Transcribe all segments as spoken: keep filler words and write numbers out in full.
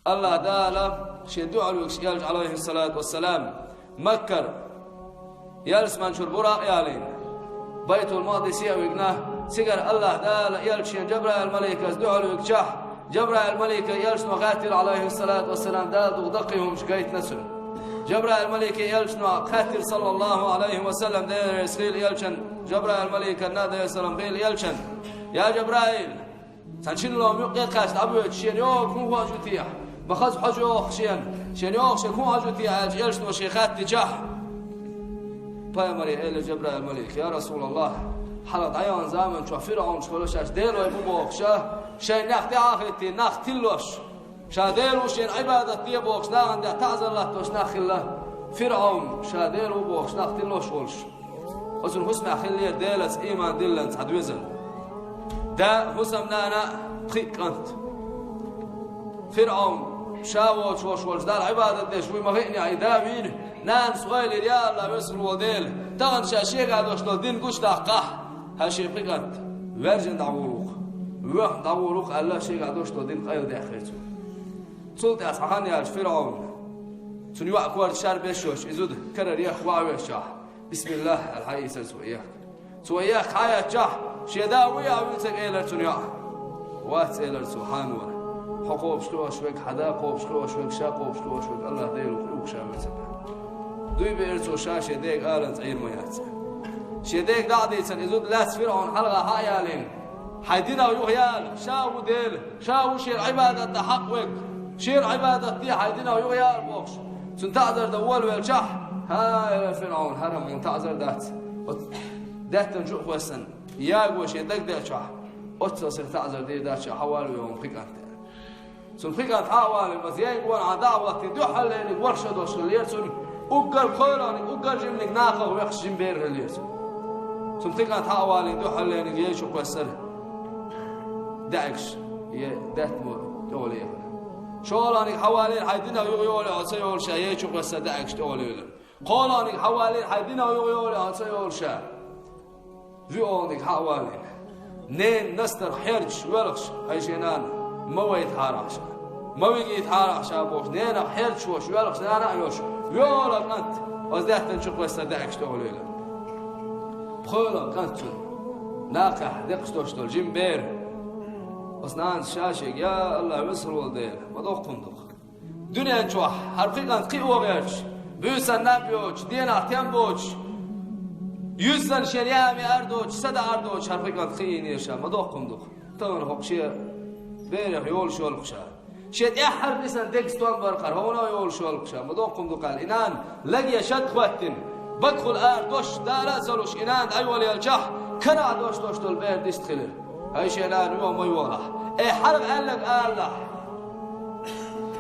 Аллаха Дала шен дуьхьал вуьгуш элча, алайхиссалату вассалам, Маккара ялсаманчуьра Буракъ ялийна, Байтул-Макъдисе а вигна, цигара Аллаха Дала элча шен Жабраил-маликаца дуьхьал вуьгучохь, Жабраил-малике элчано хаьттира, алайхиссалату вассалам, Дала дукха даккхий хӀуманаш гайтина цунна. Жабраил-малике элчано хаьттира, саллаллаху алайхи ва саллам, Делера салам хуьлда элчанна, Жабраил-маликанна, Делера салам хуьлда элчанна: «Я Жабраил, цхьана шина ломан юккъе кхаьчна дӀабоьдуш шена йогӀург хӀун хууш ву те? Ма хаза хьожа йогӀург шена, шена йогӀург шега хӀун хьожа ву те?» аьлча, элчано шега хаьттича, пайхамаре элира Жабраил-малике: «Я Расулаллах, хьалха дӀаяханчу заман чохь фирӀаунаш хилла шаьш Делой бу бохуш, шайн нах тӀе а хӀиттий, нах тиллош, ша Дела ву, шена Ӏибадат де бохуш, нахана тӀехь таӀзар латтош нах хилла. ФирӀаун ша Дела ву бохуш, нах тиллош волуш. Оцунна хӀусамехь хиллера Делаца ийман диллина цхьа доьзал. Да, хӀусамнана, пхиъ кӀант. ФирӀаун ша воцуш волуш волчу Далла Ӏибадат деш вуй ма-хиънехь, и да вийна, нанас ойла йира: „Я Аллах, веза волу Дела, тахана ша шегахь долуш долу дин гучудаккхахь“, хӀара шен пхи кӀант ваьржина дӀагӀур ву-кх, воьхна дӀагӀур ву-кх аьлла, шегахь долуш долу дин къайладаьккхира цо. Цул тӀаьхьа цхьа хан яьлча, ФирӀаун, цуьнан йоӀ корта шарбеш йоцуш, и зуда карара ехка ваьхьа веъчахь, бисмиллах аьлла, хьаийцира цо ехка. Цо ехка хьаэцчахь, шен да вуй ахь вуьйцург, элира цуьнан йоӀа. Вац, элира цо, хьан вара. Хьо кхобуш хилош верг, хьан да кхобуш хилош верг, ша кхобуш хилош верг Аллах Дела ву, кхин ша вуьйцург. Дуй беара цо ша шен дега аларна цӀийр ма яц. Шен дега дӀа а дийцина, и зуда лаьцна ФирӀаун хьалха хьа а ялийна: «Хьайн динах юхаяла, ша ву Дела, ша ву шена Ӏибадат дан хьакъ верг, шена Ӏибадат де хьайн динах юхаяла», – бохуш, цунна таӀзар дан волавелчахь, хӀа, элира ФирӀаун, хӀара-м хьуна таӀзар дац. Оцу даьттан чу а кхоьссина, яго шен дагадеъчахь, оццул сиха таӀзар дийр дац, ша хьавалаве хьуна пхи кӀант. Цунна пхи кӀант хьа а валийна, оцу яйгонахьа дӀа а хӀоттийна, дуьххьарлерниг ворхӀ шо долуш хиллера цуьнан, уггар кхоьланиг, уггар жиманиг нахах вехаш жима бер хиллера цуьнан. Цунна пхи кӀант хьа а валийна, дуьххьарлерниг яй чу кхоьссира даьӀахкаш, я даьтта мо тӀехула ехира. ШолгӀаниг хьавалийна, хьайн динах юхайолий хьо ца йолуш, яй чу кхоьссира даьӀахкаш, тӀехула елира. КхоалгӀаниг хьавалийна, хьайн динах юхайолий хьо ца йолуш. ВоьалгӀаниг хьа а валийна, ненан настарх хьерчаш воьлхуш, хӀай шен нана, ма вайтахьара ахь ша, ма вигийтахьара ахь ша бохуш, ненах хьерчаш волуш воьлхуш, нана а йолуш, воьалгӀа кӀант оцу даьттан чу кхоьссира даьӀахкаш, тӀехула елира. ПхоьалгӀа кӀант цуьнан нахехь декхаш долуш долу жима бер. Оцу нанас ша шега: «Я Аллах, веза хир волу Дела, ма доккха хӀума ду-кх. Дуьнен чохь хӀара пхи кӀант кхио гӀерташ, буьйсанна наб йоцуш, денахь тем боцуш, юьззина шена яа-меар доцуш, са даар доцуш хӀара пхи кӀант кхиийнера ша, ма доккха хӀума ду-кх. Тахана хӀокху шен берех йолуш йолу-кх ша. Шен тӀаьххьара дисина дега стом бара-кх хӀара, хӀокхуьнан йолуш йолу-кх ша, ма доккха хӀума ду-кх», – аьлла, и нана лаге шад хӀоттийна, багахула ара дош дала а ца луш, и нана дӀайолаелчахь, карахь дош долуш долу бер дистхилира. ХӀай шен нана, йо ма йолахь. Ай, хьаргӀа аьлларг алалахь.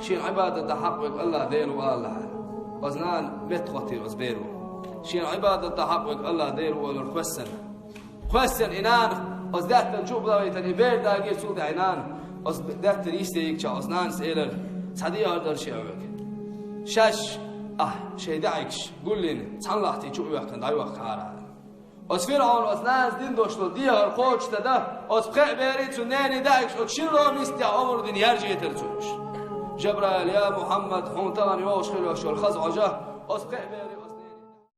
Шена Ӏибадат дан хьакъ верг Аллах Дела ву алалахь. Оцу нана меттахӀоттийра оцу беро. Шена Ӏибадат дан хьакъ верг Аллах Дела ву олура кхоьссина. Кхоьссина и нана, оцу даьттан чу а бахийтина, и бер дагийра цул тӀаьхьа и нана. Оцу даьттара йисте йигча, оцу нанас элира: «Цхьа дехар дара шен вега. Шаьш ахь шайн даьӀахкаш гулйина, цхьана лахьти чу а ваьккхина, дӀайохкахьара». Оцу ФирӀауна оцу нанас дина долуш долу дехар кхочушдан, оцу пхеа берийн, цу ненан даьӀахкаш оцу шина ломан йистехь омра дина яьржийтира цо уьш. Жабраил: «Я Мухьаммад, хьуна тахана йогӀуш хила йолуш йолу хаза Ӏожа оцу пхеа беро